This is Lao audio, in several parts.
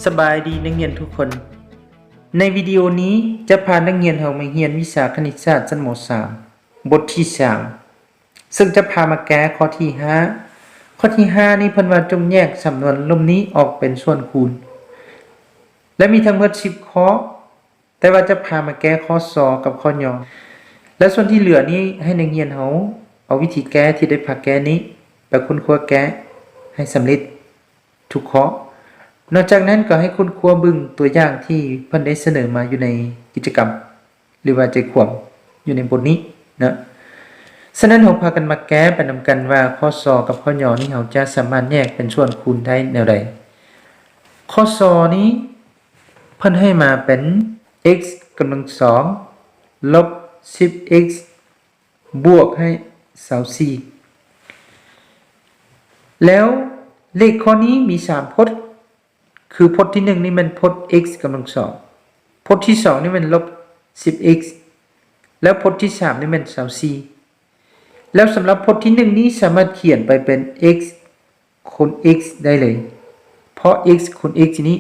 ສະບາຍດີນັກຮຽນທຸກຄົນ. ໃນວິດີໂອນີ້ຈະພານັກຮຽນເຮົາມາຮຽນວິຊາຄະນິດສາດຊັ້ນ ມໍສາມ ບົດທີສາມ ເຊິ່ງຈະພາມາແກ້ຂໍ້ທີຫ້າ. ຂໍ້ທີຫ້ານີ້ເພິ່ນວ່າຈົ່ງແຍກສຳນວນລຸ່ມນີ້ອອກເປັນສ່ວນຄູນ ແລະ ມີທັງໝົດສິບຂໍ້. ແຕ່ວ່າຈະພາມາແກ້ຂໍ້ ຊ ກັບຂໍ້ ຍ ແລະ ສ່ວນທີ່ເຫຼືອນີ້ໃຫ້ນັກຮຽນເຮົາເອົາວິທີແກ້ທີ່ໄດ້ພາແກ້ນີ້ໄປຄົ້ນຄວ້າແກ້ໃຫ້ສຳເລັດທຸກຂໍ້. ນອກຈາກນັ້ນກໍໃຫ້ຄົ້ນຄວ້າເບິ່ງຕົວຢ່າງທີ່ເພິ່ນໄດ້ສະເໜີມາຢູ່ໃນກິດຈະກຳ ຫຼືວ່າໃຈຄວາມຢູ່ໃນບົດນີ້ນະ. ສະນັ້ນເຮົາພາກັນມາແກ້ໄປນຳກັນວ່າຂໍ້ ຊ ກັບຂໍ້ ຍ ນີ້ເຮົາຈະສາມາດແຍກເປັນສ່ວນຄູນໄດ້ແນວໃດ. ຂໍ້ ຊ ນີ້ ເພິ່ນໃຫ້ມາເປັນ x ກຳລັງສອງ ລົບສິບ x ບວກໃຫ້ຊາວສີ່ ແລ້ວເລກຂໍ້ນີ້ມີສາມພົດ ຄືພົດທີໜຶ່ງນີ້ແມ່ນພົດ x ກຳລັງສອງ ພົດທີສອງນີ້ແມ່ນລົບສິບ x ແລ້ວພົດທີສາມນີ້ແມ່ນຊາວສີ່. ແລ້ວສຳລັບພົດທີໜຶ່ງນີ້ສາມາດຂຽນໄປເປັນ x ຄູນ x ໄດ້ເລີຍ ເພາະ x ຄູນ x ນີ້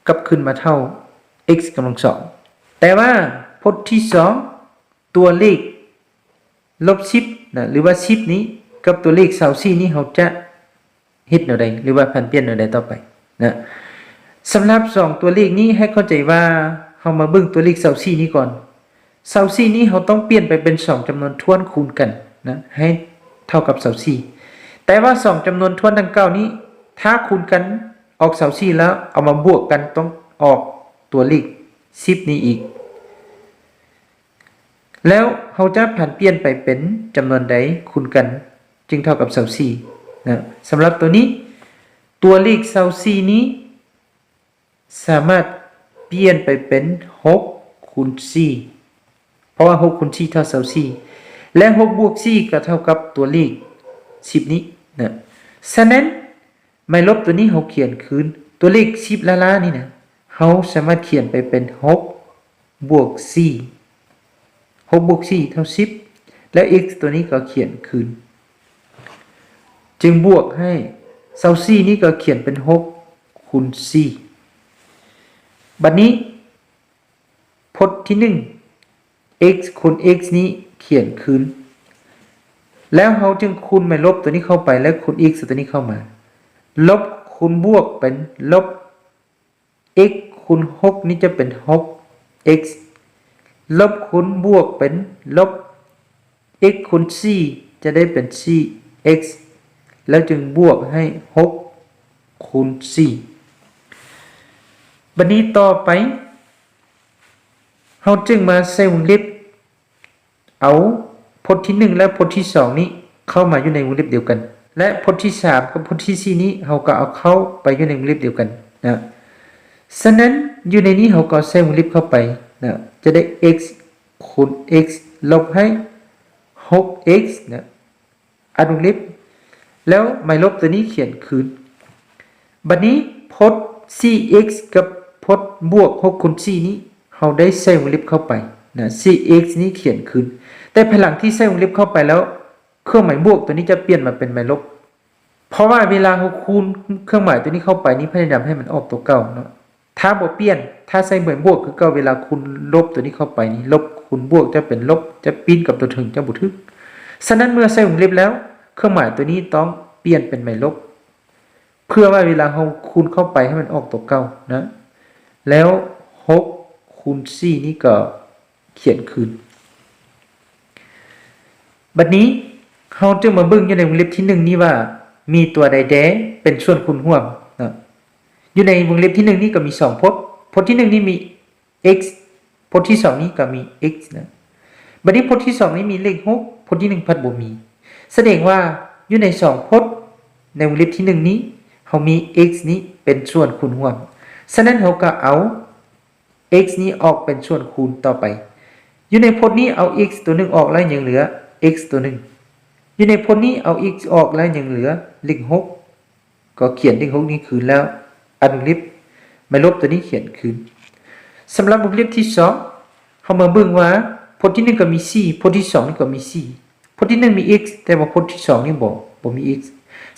ກັບຄືນມາເທົ່າ x ກຳລັງສອງ. ແຕ່ວ່າພົດທີສອງ ຕົວເລກລົບສິບນະ ຫຼືວ່າສິບນີ້ກັບຕົວເລກຊາວສີ່ນີ້ ເຮົາຈະເຮັດແນວໃດ ຫຼືວ່າຜັນປ່ຽນແນວໃດຕໍ່ໄປນະ? ສຳລັບສອງຕົວເລກນີ້ ໃຫ້ເຂົ້າໃຈວ່າເຮົາມາເບິ່ງຕົວເລກຊາວສີ່ນີ້ກ່ອນ. ຊາວສີ່ນີ້ເຮົາຕ້ອງປ່ຽນໄປເປັນສອງຈຳນວນຖ້ວນຄູນກັນນະ ໃຫ້ເທົ່າກັບຊາວສີ່. ແຕ່ວ່າສອງຈຳນວນຖ້ວນດັ່ງກ່າວນີ້ ຖ້າຄູນກັນອອກຊາວສີ່ແລ້ວ ເອົາມາບວກກັນຕ້ອງອອກຕົວເລກສິບນີ້ອີກ ແລ້ວເຮົາຈະຜັນປ່ຽນໄປເປັນຈຳນວນໃດຄູນກັນຈຶ່ງເທົ່າກັບຊາວສີ່ນະ? ສຳລັບຕົວນີ້ ຕົວເລກຊາວສີ່ນີ້ ສາມາດປ່ຽນໄປເປັນຫົກຄູນສີ່ ເພາະວ່າຫົກຄູນສີ່ເທົ່າຊາວສີ່ ແລະ ຫົກບວກສີ່ກໍເທົ່າກັບຕົວເລກສິບນີ້ນະ. ສະນັ້ນ ໄມ້ລົບຕົວນີ້ເຮົາຂຽນຄືນ ຕົວເລກສິບລ້າໆນີ້ນະ ເຮົາສາມາດຂຽນໄປເປັນຫົກບວກສີ່ ຫົກບວກສີ່ເທົ່າສິບ ແລ້ວ x ຕົວນີ້ກໍຂຽນຄືນ ຈຶ່ງບວກໃຫ້ຊາວສີ່ນີ້ກໍຂຽນເປັນຫົກຄູນສີ່. ບັດນີ້ ພົດທີໜຶ່ງ x ຄູນ x ນີ້ຂຽນຄືນ ແລ້ວເຮົາຈຶ່ງຄູນໄມ້ລົບຕົວນີ້ເຂົ້າໄປ ແລ້ວຄູນ x ຕົວນີ້ເຂົ້າມາ ລົບຄູນບວກເປັນລົບ x ຄູນຫົກນີ້ຈະເປັນຫົກ x ລົບຄູນບວກເປັນລົບ x ຄູນສີ່ຈະໄດ້ເປັນສີ່ x ແລ້ວຈຶ່ງບວກໃຫ້ຫົກຄູນສີ່. ບັດນີ້ຕໍ່ໄປ ເຮົາຈຶ່ງມາໃສ່ວົງເລັບ ເອົາພົດທີໜຶ່ງ ແລະ ພົດທີສອງນີ້ເຂົ້າມາຢູ່ໃນວົງເລັບດຽວກັນ ແລະ ພົດທີສາມກັບພົດທີສີ່ນີ້ ເຮົາກໍເອົາເຂົ້າໄປຢູ່ໃນວົງເລັບດຽວກັນນະ. ສະນັ້ນ ຢູ່ໃນນີ້ເຮົາກໍໃສ່ວົງເລັບເຂົ້າໄປນະ ຈະໄດ້ x ຄູນ x ລົບໃຫ້ຫົກ x ນະ ອັດວົງເລັບ ແລ້ວໄມ້ລົບຕົວນີ້ຂຽນຄືນ. ບັດນີ້ພົດສີ່ x ກັບພົດບວກຫົກຄູນສີ່ນີ້ ເຮົາໄດ້ໃສ່ວົງເລັບເຂົ້າໄປນະ ສີ່ x ນີ້ຂຽນຄືນ. ແຕ່ພາຍຫຼັງທີ່ໃສ່ວົງເລັບເຂົ້າໄປແລ້ວ ເຄື່ອງໝາຍບວກຕົວນີ້ຈະປ່ຽນມາເປັນໄມ້ລົບ ເພາະວ່າເວລາເຮົາຄູນເຄື່ອງໝາຍຕົວນີ້ເຂົ້າໄປນີ້ ພະຍາຍາມໃຫ້ມັນອອກຕົວເກົ່າເນາະ. ຖ້າບໍ່ປ່ຽນ ຖ້າໃສ່ເບຍບວກຄືເກົ່າ ເວລາຄູນລົບຕົວນີ້ເຂົ້າໄປນີ້ ລົບຄູນບວກຈະເປັນລົບ ຈະປີ້ນກັບຕົວເທິງຈະບໍ່ຖືກ. ສະນັ້ນເມື່ອໃສ່ວົງເລັບແລ້ວ ເຄື່ອງໝາຍຕົວນີ້ຕ້ອງປ່ຽນເປັນໄມ້ລົບ ເພື່ອວ່າເວລາເຮົາຄູນເຂົ້າໄປໃຫ້ມັນອອກຕົວເກົ່ານະ ແລ້ວຫົກຄູນສີ່ນີ້ກໍຂຽນຄືນ. ບັດນີ້ເຮົາຈຶ່ງມາເບິ່ງຢູ່ໃນວົງເລັບທີໜຶ່ງນີ້ວ່າ ມີຕົວໃດແດ່ເປັນສ່ວນຄູນຮ່ວມເນາະ. ຢູ່ໃນວົງເລັບທີໜຶ່ງນີ້ກໍມີສອງພົດ ພົດທີໜຶ່ງນີ້ມີ x ພົດທີສອງນີ້ກໍມີ x ນະ. ບັດນີ້ພົດທີສອງນີ້ມີເລກຫົກ ພົດທີໜຶ່ງພັດບໍ່ມີ. ສະແດງວ່າຢູ່ໃນສອງພົດໃນວົງເລັບທີໜຶ່ງນີ້ ເຮົາມີ x ນີ້ເປັນສ່ວນຄູນຮ່ວມ. ສະນັ້ນເຮົາກໍເອົາ x ນີ້ອອກເປັນສ່ວນຄູນຕໍ່ໄປ. ຢູ່ໃນພົດນີ້ເອົາ x ຕົວໜຶ່ງອອກແລ້ວຍັງເຫຼືອ x ຕົວໜຶ່ງ. ຢູ່ໃນພົດນີ້ເອົາ x ອອກແລ້ວຍັງເຫຼືອເລກຫົກ ກໍຂຽນເລກຫົກນີ້ຄືນແລ້ວອັດວົງເລັບ ໄມ້ລົບຕົວນີ້ຂຽນຄືນ. ສຳລັບວົງເລັບທີສອງ ເຮົາມາເບິ່ງວ່າພົດທີໜຶ່ງກໍມີສີ່ ພົດທີສອງນີ້ກໍມີສີ່. ພົດທີໜຶ່ງມີ x ແຕ່ວ່າພົດທີສອງນີ້ບໍ່ ບໍ່ມີ x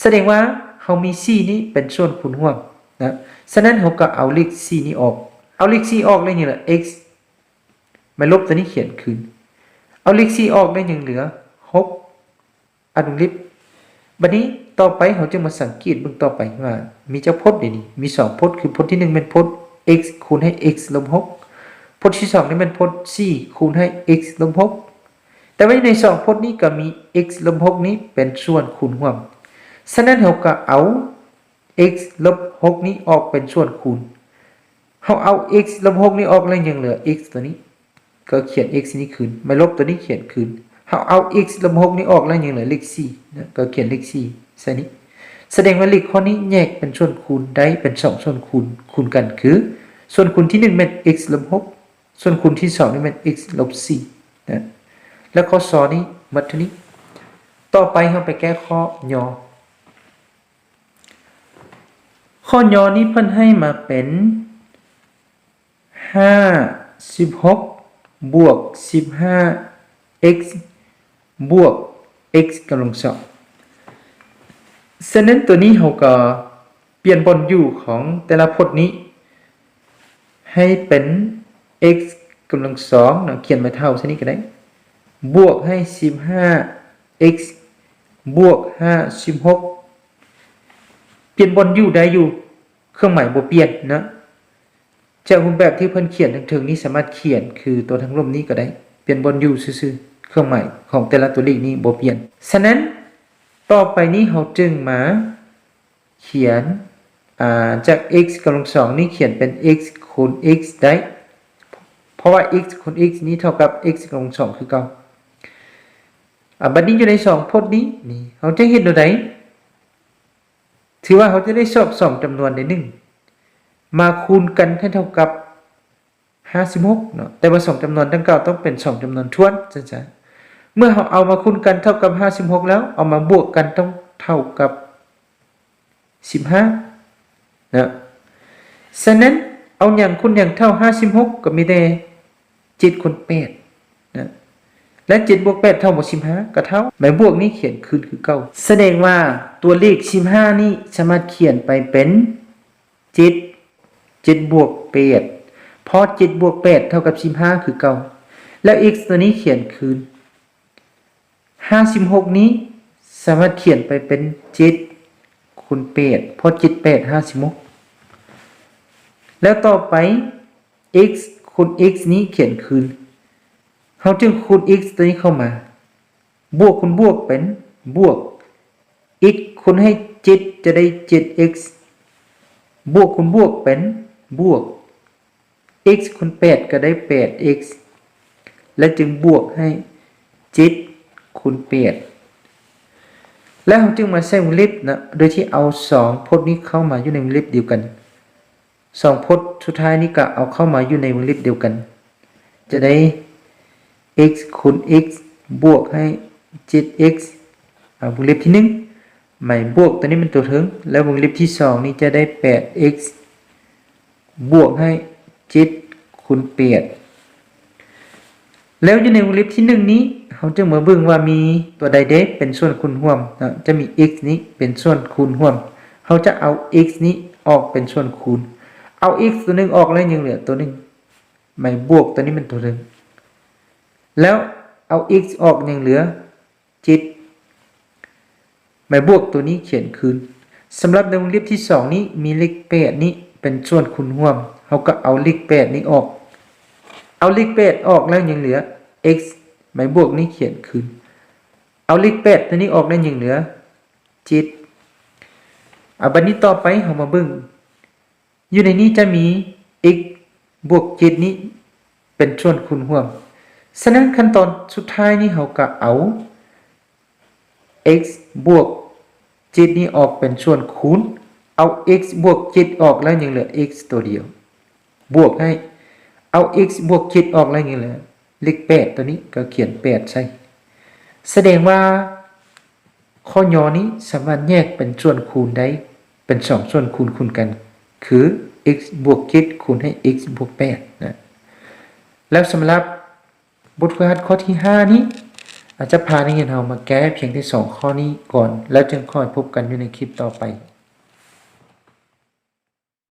ສະແດງວ່າເຮົາມີສີ່ນີ້ເປັນສ່ວນຄູນຮ່ວມນ ສະນັ້ນເຮົາກໍເອົາເລກສີ່ນີ້ອອກ ເອົາເລກສີ່ອອກແລ້ວຍັງເຫຼືອ x ມາລົບຕົວນີ້ຂຽນຄືນ ເອົາເລກສີ່ອອກແລ້ວຍັງເຫຼືອຫົກ ອະນຸລິບ ບັດນີ້ຕໍ່ໄປເຮົາຈຶ່ງມາສັງເກດເບິ່ງຕໍ່ໄປວ່າມີຈັກພົດເດນີ້ ມີສອງພົດ ຄືພົດທີໜຶ່ງແມ່ນພົດ x ຄູນໃຫ້ x ລົບຫົກ ພົດທີສອງນີ້ແມ່ນພົດສີ່ຄູນໃຫ້ x ລົບຫົກ ແຕ່ວ່າຢູ່ໃນສອງພົດນີ້ກໍມີ x ລົບຫົກນີ້ເປັນສ່ວນຄູນຮ່ວມ ສະນັ້ນເຮົາກໍເອົາ x ລົບຫົກນີ້ອອກເປັນສ່ວນຄູນ ເຮົາເອົາ x ລົບຫົກນີ້ອອກແລ້ວຍັງເຫຼືອ x ຕົວນີ້ ກໍຂຽນ x ນີ້ຄືນ ມາລົບຕົວນີ້ຂຽນຄືນ ເຮົາເອົາ x ລົບຫົກນີ້ອອກແລ້ວຍັງເຫຼືອເລກສີ່ນະ ກໍຂຽນເລກສີ່ໃສ່ນີ້ ສະແດງວ່າເລກຂໍ້ນີ້ແຍກເປັນສ່ວນຄູນໄດ້ເປັນສອງສ່ວນຄູນຄູນກັນ ຄືສ່ວນຄູນທີໜຶ່ງແມ່ນ x ລົບຫົກ ສ່ວນຄູນທີສອງນີ້ແມ່ນ x ລົບສີ່ນະ ແລະ ຂໍ້ ຊ ນີ້ໝົດເທົ່ານີ້ ຕໍ່ໄປເຮົາໄປແກ້ຂໍ້ ຍ ຂໍ້ ຍ ນີ້ເພິ່ນໃຫ້ມາເປັນ ຫ້າສິບຫົກບວກສິບຫ້າ x ບວກ x ກຳລັງສອງ ສະນັ້ນຕົວນີ້ເຮົາກໍປ່ຽນບ່ອນຢູ່ຂອງແຕ່ລະພົດນີ້ ໃຫ້ເປັນ x ກຳລັງສອງເນາະ ຂຽນເປັນເທົ່າຊະນີ້ກໍໄດ້ ບວກໃຫ້ສິບຫ້າ x ບວກຫ້າສິບຫົກ ປ່ຽນບ່ອນຢູ່ໄດ້ຢູ່ ເຄື່ອງໝາຍບໍ່ປ່ຽນເນາະ ຈາກຮູບແບບທີ່ເພິ່ນຂຽນທາງເທິງນີ້ ສາມາດຂຽນຄືຕົວທາງລຸ່ມນີ້ກໍໄດ້ ປ່ຽນບ່ອນຢູ່ຊື່ໆ ເຄື່ອງໝາຍຂອງແຕ່ລະຕົວເລກນີ້ບໍ່ປ່ຽນ ສະນັ້ນຕໍ່ໄປນີ້ເຮົາຈຶ່ງມາຂຽນ ອາ ຈາກ x ກຳລັງສອງນີ້ຂຽນເປັນ x ຄູນ x ໄດ້ ເພາະວ່າ x ຄູນ x ນີ້ເທົ່າກັບ x ກຳລັງສອງຄືເກົ່າ ອາ ບັດນີ້ຢູ່ໃນສອງພົດນີ້ ນີ້ ເຮົາຈະເຮັດແນວໃດ? ຖືວ່າເຮົາຈະໄດ້ຊອກສອງຈຳນວນໃດໜຶ່ງ ມາຄູນກັນໃຫ້ເທົ່າກັບຫ້າສິບຫົກເນາະ ແຕ່ວ່າສອງຈຳນວນດັ່ງກ່າວຕ້ອງເປັນສອງຈຳນວນຖ້ວນຊັ້ນຊະ ເມື່ອເຮົາເອົາມາຄູນກັນເທົ່າກັບຫ້າສິບຫົກແລ້ວ ເອົາມາບວກກັນຕ້ອງເທົ່າກັບສິບຫ້າເນາະ ສະນັ້ນເອົາຫຍັງຄູນຫຍັງເທົ່າຫ້າສິບຫົກ ກໍມີແຕ່ ເຈັດຄູນແປດນະ ແລະ ເຈັດບວກແປດເທົ່າບໍ່ສິບຫ້າ ກໍເທົ່າ ໝາຍບວກນີ້ຂຽນຄືນຄືເກົ່າ ສະແດງວ່າຕົວເລກສິບຫ້ານີ້ສາມາດຂຽນໄປເປັນ ເຈັດ ເຈັດບວກແປດ ເພາະເຈັດບວກແປດເທົ່າກັບສິບຫ້າຄືເກົ່າ ແລ້ວ x ຕົວນີ້ຂຽນຄືນ ຫ້າສິບຫົກນີ້ສາມາດຂຽນໄປເປັນເຈັດຄູນແປດ ເພາະເຈັດແປດຫ້າສິບຫົກ ແລ້ວຕໍ່ໄປ x ຄູນ x ນີ້ຂຽນຄືນ ເຮົາຈຶ່ງຄູນ x ຕົວນີ້ເຂົ້າມາ ບວກຄູນບວກເປັນບວກ x ຄູນໃຫ້ເຈັດຈະໄດ້ເຈັດ x ບວກຄູນບວກເປັນບວກ x ຄູນແປດກໍໄດ້ແປດ x ແລະ ຈຶ່ງບວກໃຫ້ເຈັດຄູນແປດ ແລ້ວເຮົາຈຶ່ງມາໃສ່ວົງເລັບນະ ໂດຍທີ່ເອົາສອງພົດນີ້ເຂົ້າມາຢູ່ໃນວົງເລັບດຽວກັນ ສອງພົດສຸດທ້າຍນີ້ກໍເອົາເຂົ້າມາຢູ່ໃນວົງເລັບດຽວກັນ ຈະໄດ້ x ຄູນ x ບວກໃຫ້ເຈັດ x ອາ ວົງເລັບທີໜຶ່ງ ໝາຍບວກຕົວນີ້ແມ່ນຕົວເທິງ ແລ້ວວົງເລັບທີສອງນີ້ຈະໄດ້ແປດ x ບວກໃຫ້ເຈັດຄູນແປດ ແລ້ວຢູ່ໃນວົງເລັບທີໜຶ່ງນີ້ ເຮົາຈຶ່ງມາເບິ່ງວ່າມີຕົວໃດເດເປັນສ່ວນຄູນຮ່ວມເນາະ ຈະມີ x ນີ້ເປັນສ່ວນຄູນຮ່ວມ ເຮົາຈະເອົາ x ນີ້ອອກເປັນສ່ວນຄູນ ເອົາ x ຕົວໜຶ່ງອອກແລ້ວຍັງເຫຼືອຕົວໜຶ່ງ ໝາຍບວກຕົວນີ້ແມ່ນຕົວໜຶ່ງ ແລ້ວເອົາ x ອອກຍັງເຫຼືອ ເຈັດ ໝາຍບວກຕົວນີ້ຂຽນຄືນ ສຳລັບໃນວົງເລັບທີສອງນີ້ ມີເລກແປດນີ້ເປັນສ່ວນຄູນຮ່ວມ ເຮົາກໍເອົາເລກແປດນີ້ອອກ ເອົາເລກແປດອອກແລ້ວຍັງເຫຼືອ x ໝາຍບວກນີ້ຂຽນຄືນ ເອົາເລກແປດຕົວນີ້ອອກແລ້ວຍັງເຫຼືອ ເຈັດ ອາ ບັດນີ້ຕໍ່ໄປເຮົາມາເບິ່ງ ຢູ່ໃນນີ້ຈະມີ x ບວກເຈັດນີ້ເປັນສ່ວນຄູນຮ່ວມ ສະນັ້ນຂັ້ນຕອນສຸດທ້າຍນີ້ເຮົາກະເອົາ x ບວກເຈັດນີ້ອອກເປັນສ່ວນຄູນ ເອົາ x ບວກເຈັດອອກແລ້ວຍັງເຫຼືອ x ຕົວດຽວ ບວກໃຫ້ ເອົາ x ບວກເຈັດອອກແລ້ວຍັງເຫຼືອເລກແປດ ຕົວນີ້ກໍຂຽນແປດໃສ່ ສະແດງວ່າ ຂໍ້ ຍ ນີ້ສາມາດແຍກເປັນສ່ວນຄູນໄດ້ເປັນສອງສ່ວນຄູນຄູນກັນ ຄື x ບວກເຈັດຄູນໃຫ້ x ບວກແປດນະ ແລ້ວສຳລັບບົດຝຶກຫັດຂໍ້ທີຫ້ານີ້ ອາດຈະພານັກຮຽນເຮົາມາແກ້ພຽງແຕ່ສອງຂໍ້ນີ້ກ່ອນ ແລ້ວຈຶ່ງຄ່ອຍພົບກັນຢູ່ໃນຄລິບຕໍ່ໄປ.